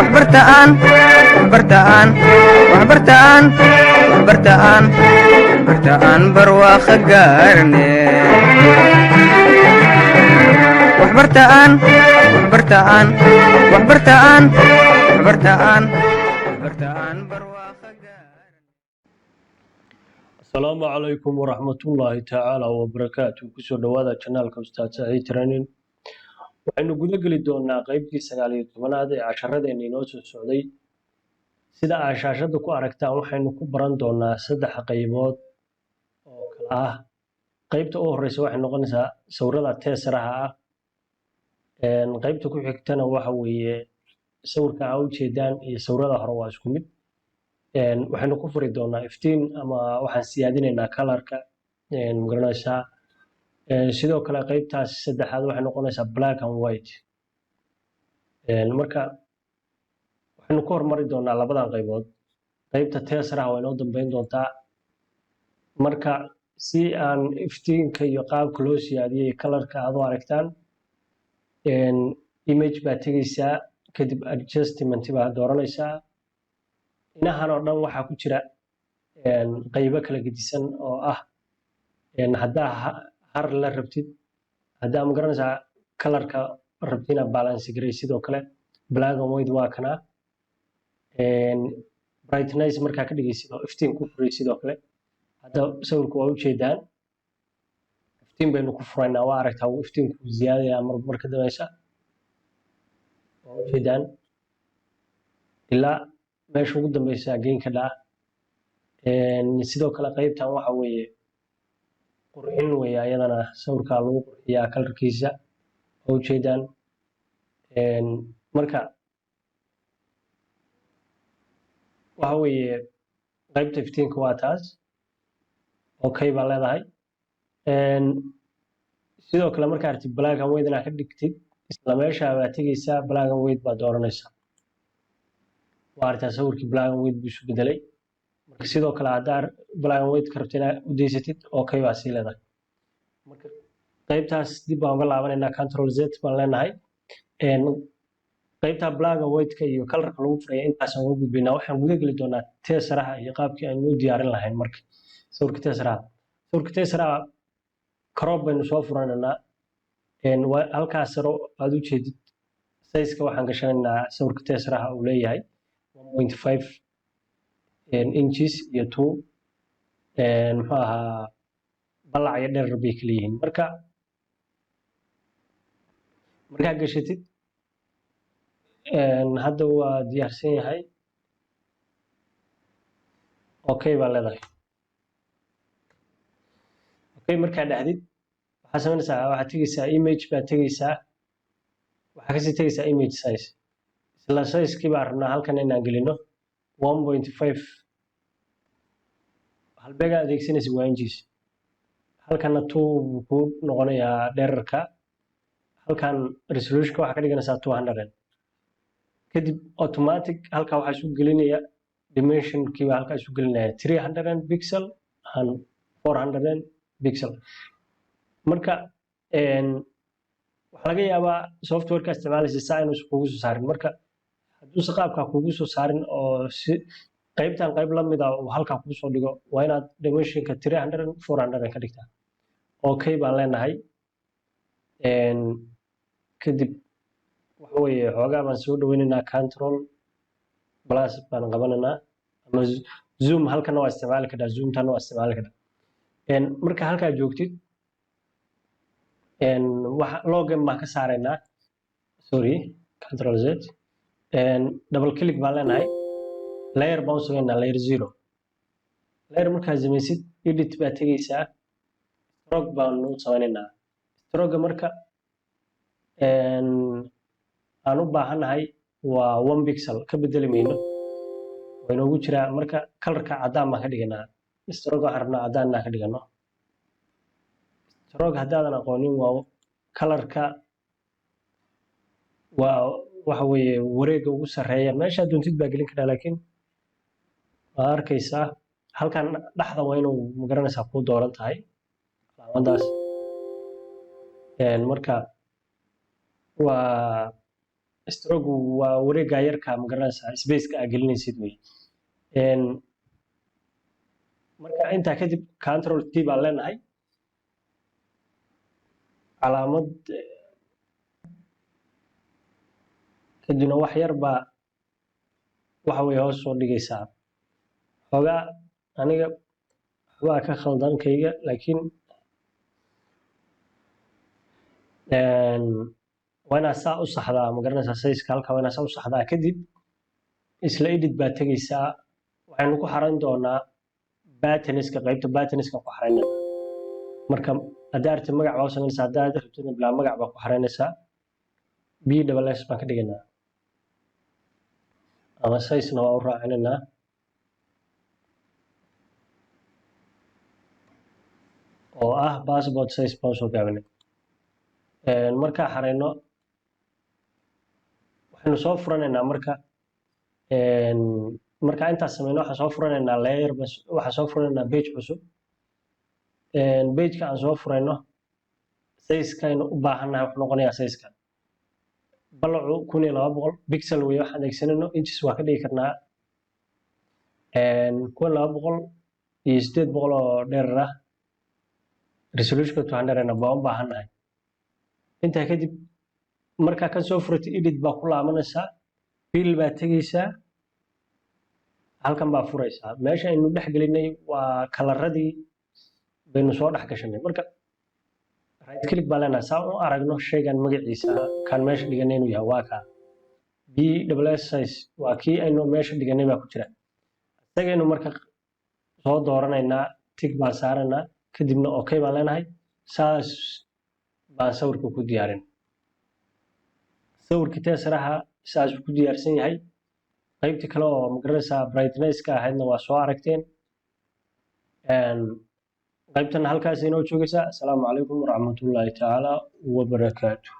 Waxbartaan, waxbartaan, waxbartaan, waxbartaan, waxbartaan, barwaaqo gaarne. Waxbartaan, waxbartaan, waxbartaan, waxbartaan, waxbartaan, barwaaqo gaarne. Asalaamu calaykum waraxmatullaahi tacaala wabarakaatu. Kusoo dhowaada channelka Ustaad Saciid Training. Waxaynu guda geli doonaa qeybtii 19aad ee casharadeenna inoo soo socday. Sida aad shaashadda ku aragtaan, waxaynu ku baran doonaa saddex qaybood oo kala ah. Qeybta u horeysa waxay noqonaysaa sawirada tesseraha ah. Qeybta ku xigtana waxa weeye sawirka aa ujeedaan iyo sawirada hore waa isku mid. Waxaynu ku furi doonaa iftiin ama waxaan siyaadinaynaa colorka, magaranaysaa. Sidoo kale qeybtaas saddexaad waxay noqonaysaa black and white. Marka waxaynu ku hormari doonaa labadan qaybood. Qeybta tesseraha waa inoo dambeyn doontaa. Marka si aan iftiinka iyo qaabka loo siyaadiyey colorka aad u aragtaan, image baad tegeysaa, kadib adjustment baad dooranaysaa. Inahan oo dhan waxaa ku jira qaybo kala gedisan oo ah haddaa har la rabtid, haddaa, magaranaysaa, colorka rabtid inaad balance garay. Sidoo kale black and white waa kanaa. Brightness markaa ka dhigaysid oo iftiin ku furay. Sidoo kale hadda sawirku waa ujeedaan, iftiin baynu ku furaynaa. Waa aragtaa, wuu iftiinku ziyaadaya mar marka dambeysa. Waa ujeedaan, ilaa meesha ugu dambeysa geyn ka dhaa. Sidoo kale qeybtan waxa weeye qurxin weeye, ayadana sawirkaa lagu qurxiyaa colorkiisa. Waa ujeedaan. Marka waxa weeye qaybta iftiinka waa taas. Okay baa leedahay. Sidoo kale markaa aragtid black and white inaad ka dhigtid, isla meesha baad tegeysaa, black and white baad dooranaysaa. Waa aragtaa, sawirkii black and white buu isu bedelay. Marka sidoo kale haddaa black and white ka rabtid inaad u daysatid, okay baa sii leedahay. Marka qaybtaas dib baan uga laabanaynaa, Control Z baan leenahay. Qaybta black and white-ka iyo colorka lagu furaya intaasaan uga gudbaynaa. Waxaan guda geli doonaa tesseraha iyo qaabkii aynu u diyaarin lahayn. Marka sawirka tesseraha crop baynu soo furanaynaa. Halkaas saro aad u jeedid sizeka waxaan gashanaynaa sawirka tesseraha uu leeyahay 1.5 inches iyo 2, muxuu ahaa, ballac iyo dherer bay kala yihiin. Marka markaa gashatid, hadda waa diyaarsan yahay. Okay baa leedahay. Okay markaa dhahdid, waxaa samaynaysaa, waxaad tegeysaa image baad tegeysaa, waxaa kasii tegeysaa image size. Isla sizekii baan rabnaa halkan inaan gelino, 1.5. Halbeegaa adeegsanaysa waa inches. Halkana 2 buu kuu noqonayaa dhererka. Halkan resolutionka waxaa ka dhiganaysaa 200. Kadib automatic halkaa waxaa isu gelinaya dimensionkii baa halkaa isu gelinaya, 300 pixel and 400 pixel. Marka waxaa laga yaabaa softwareka isticmaalaysa saa inuusan kugu soo saarin. Marka hadduusan qaabkaa kugu soo saarin oo si qaybtan qayb la mid ah uu halkaa kugu soo dhigo, waa inaad dimensionka 300 400 ka dhigtaa. Okay baan leenahay. Kadib waxa weeye xoogaa baan soo dhaweynaynaa, Control plus baan qabanaynaa ama zoom. Halkana waa isticmaali kartaa, zoomtana waa isticmaali kartaa. Marka halkaa joogtid, waxa login baan ka saaraynaa. Sorry, Control Z, double click baan leenahay. Layer baan u sameynaa, layer zero. Layer markaad samaysid, edit baad tegeysaa, stroke baan u sameynaynaa. Stroke marka aan u baahannahay waa 1 pixel, ka bedeli mayno, waa inoogu jiraa. Marka colorka caddaan baan ka dhiganaa. Stroke waxaan rabnaa caddaan inaan ka dhigano. Stroke haddaadan aqoonin, waa colorka, waa waxa weeye wareegga ugu sarreeya. Meeshaa doontid baa gelin karaa, laakiin waa arkaysaa halkan dhexda waa inuu, magaranaysaa, kuu dooran tahay calaamaddaas. Marka waa Stroke waa wareegga yarka, magaranaysaa, spaceka aa gelinaysid wey. Marka intaa kadib Control T baan leenahay, calaamad kadibna wax yar baa waxa weye hoos soo dhigaysaa. Xoogaa aniga waxbaa ka khaldankayga, laakiin waa inaad saa u saxdaa, ma garanaysaa, sizeka halka waa inaad saa u saxdaa. Kadib isla edit baad tegaysaa. Waxaynu ku xarayn doonaa patternska, qaybta patternska ku xaraynayna. Marka haddaa rabtid magac baa u samaynaysaa, haddaa rabtidna bilaa magac baa ku xaraynaysaa. B double S baan ka dhigaynaa ama size-na waa u raacinaynaa oo ah passport size baan usoo gaabinay. Markaa xarayno, waxaynu soo furanaynaa. Marka intaas sameyno, waxaan soo furanaynaa layer bas, waxaan soo furanaynaa page cusub. Pageka aan soo furayno, size-kaynu u baahannahay wuxuu noqonayaa size-ka balacu 1200 pixel wey waxaan adeegsanayno. Inches waa ka dhigi karnaa. 1200 iyo 800 oo dherer ah, resolutionka 200 baan u baahannahay. Intaa kadib, markaa kan soo furatay, edit baa ku laabanaysaa, fill baa tegaysaa, halkan baa furaysaa. Meesha aynu dhex gelinay waa kalaradii baynu soo dhex gashanay. Marka right click baa leenahay, saa u aragno shaygan magaciisa kan meesha dhiganay inuu yahay. Waa kaa B double S size, waa kii aynu meesha dhiganay baa ku jira. Isagaynu marka soo dooranaynaa, tick baan saaraynaa, kadibna okay baan leenahay. Saas baan sawirka ku diyaarin. Sawirka teesaraha saas ku diyaarsan yahay. Qaybta kale oo magaranaysaa brightness-ka ahaydna waa soo aragteen. Qaybtan halkaas inoo joogaysaa. Asalaamu calaykum waraxmatullaahi tacaala wabarakaatu.